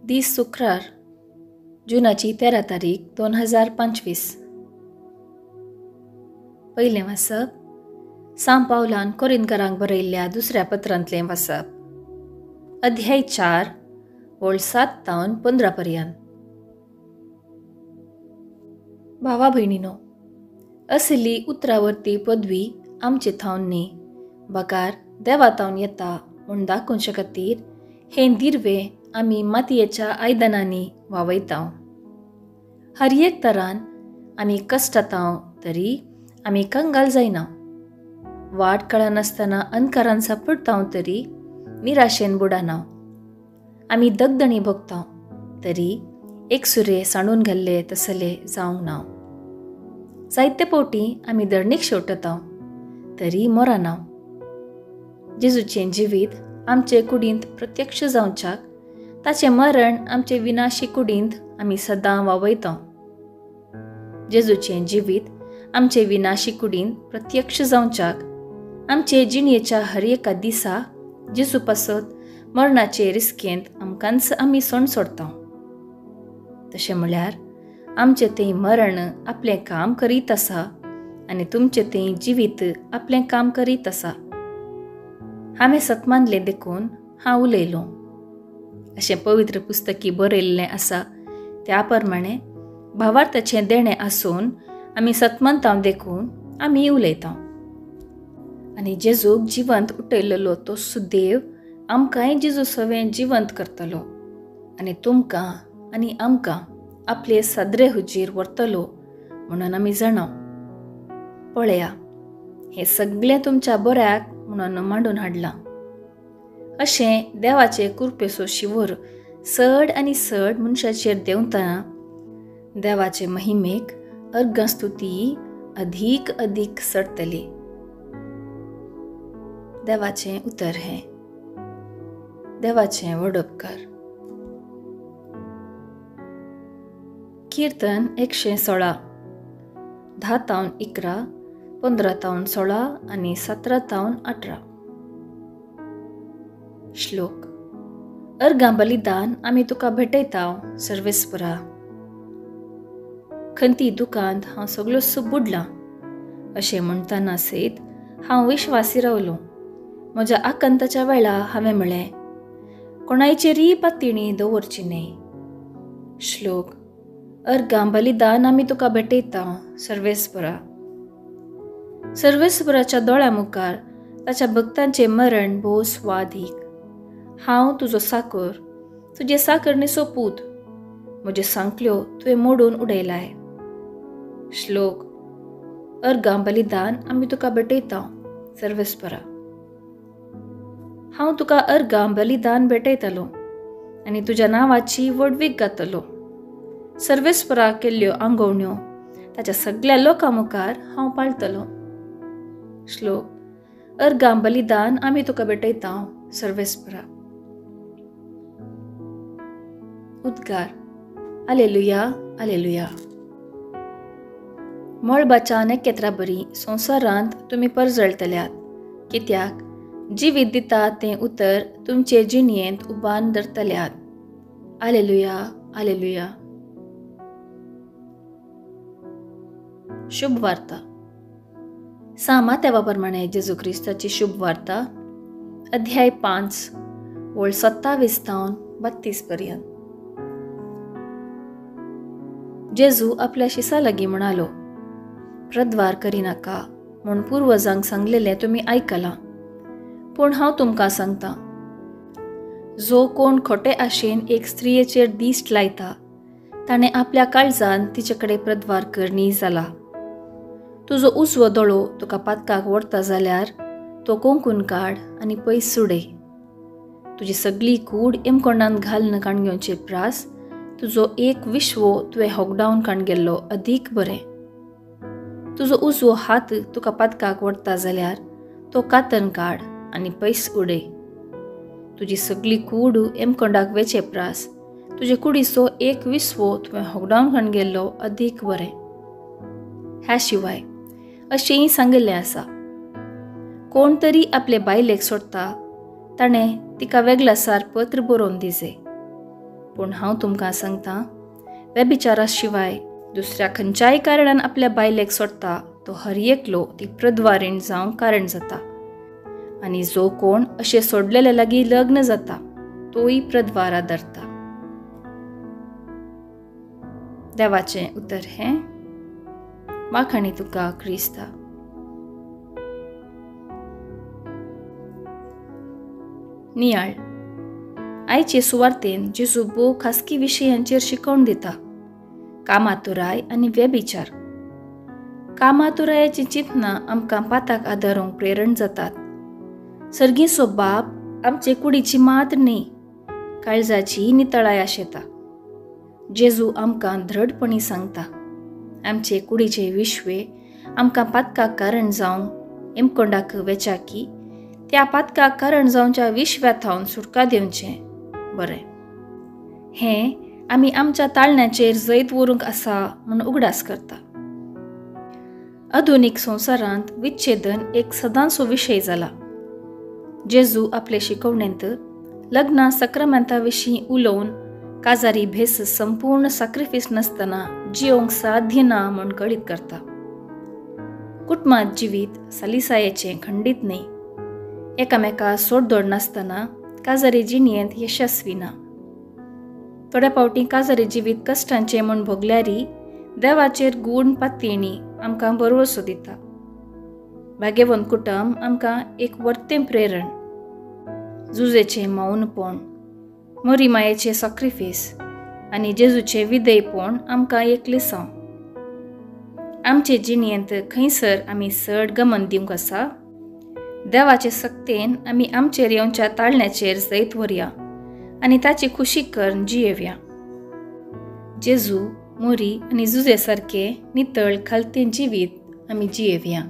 दीस शुक्रार जुनाची 13 तारीख 2025. पयलें वाचप सां पावलान कोरिंतकारांक बरयल्ल्या दुसऱ्या पत्रांतलें वाचप, अध्याय 4 ओळ 7 तावन 15 पर्यंत. भावा भयणीनो, असली उतरावरती पदवी आमचे थावन न्ही बगार देवा थावन येता म्हूण दाखोवचे खातीर हें दिर्वे आमी मातयेच्या आयदनांनी वावयता. हर एक तरान आमी कश्टतांव तरी आमी कंगाल जायना, वाट कळनासतना अंधकारान सापडतांव तरी निराशेन बुडाना, आमी दगदणी भोगतांव तरी एकसुरे सांडून घाल्ले तसले जावंक ना, जायते फावटी आमी धरणीक शेवटतांव तरी मरना. जेजूचें जिवीत आमचे कुडींत प्रत्यक्ष जावच्याक ताचें मरण आमचे विनाशी कुडींत आमी सदां वावयता. जेजूचें जिवीत आमचे विनाशी कुडींत प्रत्यक्ष जावच्याक आमचे जिणेच्या हर एका दिसा जेजू पासत मरणाचे रिस्केंत आमकांच आमी सण सोडता. तशें म्हळ्यार आमचें तें मरण आपलें काम करीत आसा आनी तुमचें तें जिवीत आपलें काम करीत आसा. हांवें सत मानलें देखून हांव उलयलों अशें पवित्र पुस्तकी बरयल्लें आसा. त्या प्रमाणे भावार्थाचें देणें आसून आमी सतमानतांव देखून आमी उलयता. आनी जेजूक जिवंत उठयलेलो तो सुदेव आमकांय जेजू सवें जिवंत करतलो आनी तुमकां आनी आमकां आपले सादरे हुजीर व्हरतलो म्हणून आमी जाणा. पळया, हें सगळें तुमच्या बऱ्याक म्हणून मांडून हाडलां. अशें देवाचे कृपेचो शिंवर चड आनी चड मनशाचेर देंवतना देवाचे महिमेक अर्घां स्तुती अधीक अधीक चडटली. देवाचें उतर हें. देवाचें व्हड उपकार. कीर्तन 116, 10 तावन 11, 15 तावन 16 आनी 17 तावन 18. श्लोक. अर्घां बलिदान आमी तुका भेटयतांव सर्वेस्परा. खंती दुकांत हांव सगळो बुडलां अशें म्हणटना सयत हांव विश्वासी रावलो. म्हज्या आकांताच्या वेळा हांवें म्हळें, कोणायचेरीय पातणी दवरची न्हय. श्लोक. अर्घां बलिदान आमी तुका भेटयतांव सर्वेस्परा. सर्वेस्पराच्या दोळ्या मुखार ताच्या भक्तांचें मरण भोव स्वादीक. हांव तुजो साकर, तुजे साकरणेचो पूत, म्हज्यो सांकल्यो तुवें मोडून उडयलाय. श्लोक. अर्घां बलिदान आमी तुका भेटयतांव सर्वेस्परा. हांव तुका अर्घां बलिदान भेटयतलो आनी तुज्या नांवाची व्हडवीक गातलो. सर्वेस्परा केल्ल्यो आंगवण्यो ताच्या सगळ्या लोकां मुखार हांव पाळटलो. श्लोक. अर्घां बलिदान आमी तुका भेटयतांव सर्वेस्परा. उद्गार. आलेलुया, आलेलुया. मळबाच्या नखेत्रां बरी संवसारांत तुमी परजळटल्यात, कित्याक जिवीत दिता तें उतर तुमचे जिणयेंत उबान धरतल्यात. आलेलुया, आलेलुया. शुभ वार्ता. सां मात्यावा प्रमाणे जेजू क्रिस्ताची शुभ वार्ता, अध्याय 5 ओळ 27 तावन 32 पर्यंत. जेजू आपल्या शिसा लागीं म्हणालो, प्रद्वार करिनाका म्हूण पुर्वजांक सांगलेलें तुमी आयकलां, पूण हांव तुमकां सांगतां, जो कोण खोटे आशेन एक स्त्रियेचेर दिश्ट लायता ताणें आपल्या काळजान तिचे कडेन प्रद्वार करणी जाला. तुजो उजवो दोळो तुका पातकाक व्हरता जाल्यार तो कोंकून काड आनी पयस उडय. तुजी सगळी कूड एमकोंडांत घालून काण घेवचे प्रास तुजो एक विश्वो तुवें होगडावन काण गेल्लो अदीक बरें. तुजो उजवो हात तुका पातकाक व्हरता जाल्यार तो कातन काड आनी पयस उडय. तुजी सगळी कूड एमकोंडाक वेचे प्रास तुजे कुडीचो एक विस्वो तुवें होगडावन काण गेल्लो अदीक बरें. ह्या शिवाय अशेंय सांगिल्लें आसा, कोण तरी आपले बायलेक सोडटा ताणें तिका वेगळासार पत्र बरोवन दिजे. पूण हांव तुमकां सांगता, व्यभिचारा शिवाय दुसऱ्या खंयच्याय कारणान आपल्या बायलेक सोडटा तो हर एकलो ती प्रद्वारीण जावंक कारण जाता, आनी जो कोण अशें सोडलेले लागीं लग्न जाता तोय प्रद्वारा धरता. देवाचें उतर हें. वाखाणी तुका क्रिस्ता. नियाळ. आयचे सुवार्तेन जेजू भोव खासगी विशयांचेर शिकोवन दिता. कामातुराय आनी व्यभिचार. कामातुरायाची चिंतना आमकां पाताक आदारूंक प्रेरण जातात. सर्गीचो बाप आमचे कुडीची मात्र न्ही, काळजाची नितळाय आशेता. जेजू आमकां दृढपणी सांगता, आमचे कुडीचे विश्वे आमकां पातकाक कारण जावंक एमकोंडाक वेचाकी त्या पातकाक कारण जावच्या विश्व्या थावन सुटका दिवचें बरें. हें आमी आमच्या ताळण्याचेर जैत व्हरूंक आसा म्हूण उगडास करता. आधुनीक संवसारांत विच्छेदन एक सदांचो विशय जाला. जेजू आपले शिकवणेंत लग्ना सक्रामेंता विशीं उलोवन काजारी भेस संपूर्ण साक्रिफीस नासतना जियोंक साध्य ना म्हूण कळीत करता. कुटुंबांत जिवीत सालिसायेचें खंडीत न्ही, एकामेका सोडदोड नासतना काजारी जिणयेंत यशस्वी ना. थोड्या फावटीं काजारी जिवीत कश्टांचें म्हूण भोगल्यारी देवाचेर गूण पातयेणी आमकां भरवसो दिता. भाग्यवंत कुटुंब आमकां एक वर्तें प्रेरण, जुजेचें मौनपण, मोरी मायेचें साक्रिफीस आनी जेजूचें विधेयपण आमकां एक लिसांव. आमचे जिणयेंत खंयसर आमी चड गमन दिवंक आसा, देवाचे सक्तेन आमी आमचेर येवच्या ताळण्याचेर जैत व्हरया आनी ताची खुशी करून जियेवया. जेजू, मोरी आनी जुजे सारके नितळ खालतें जिवीत आमी जियेवया.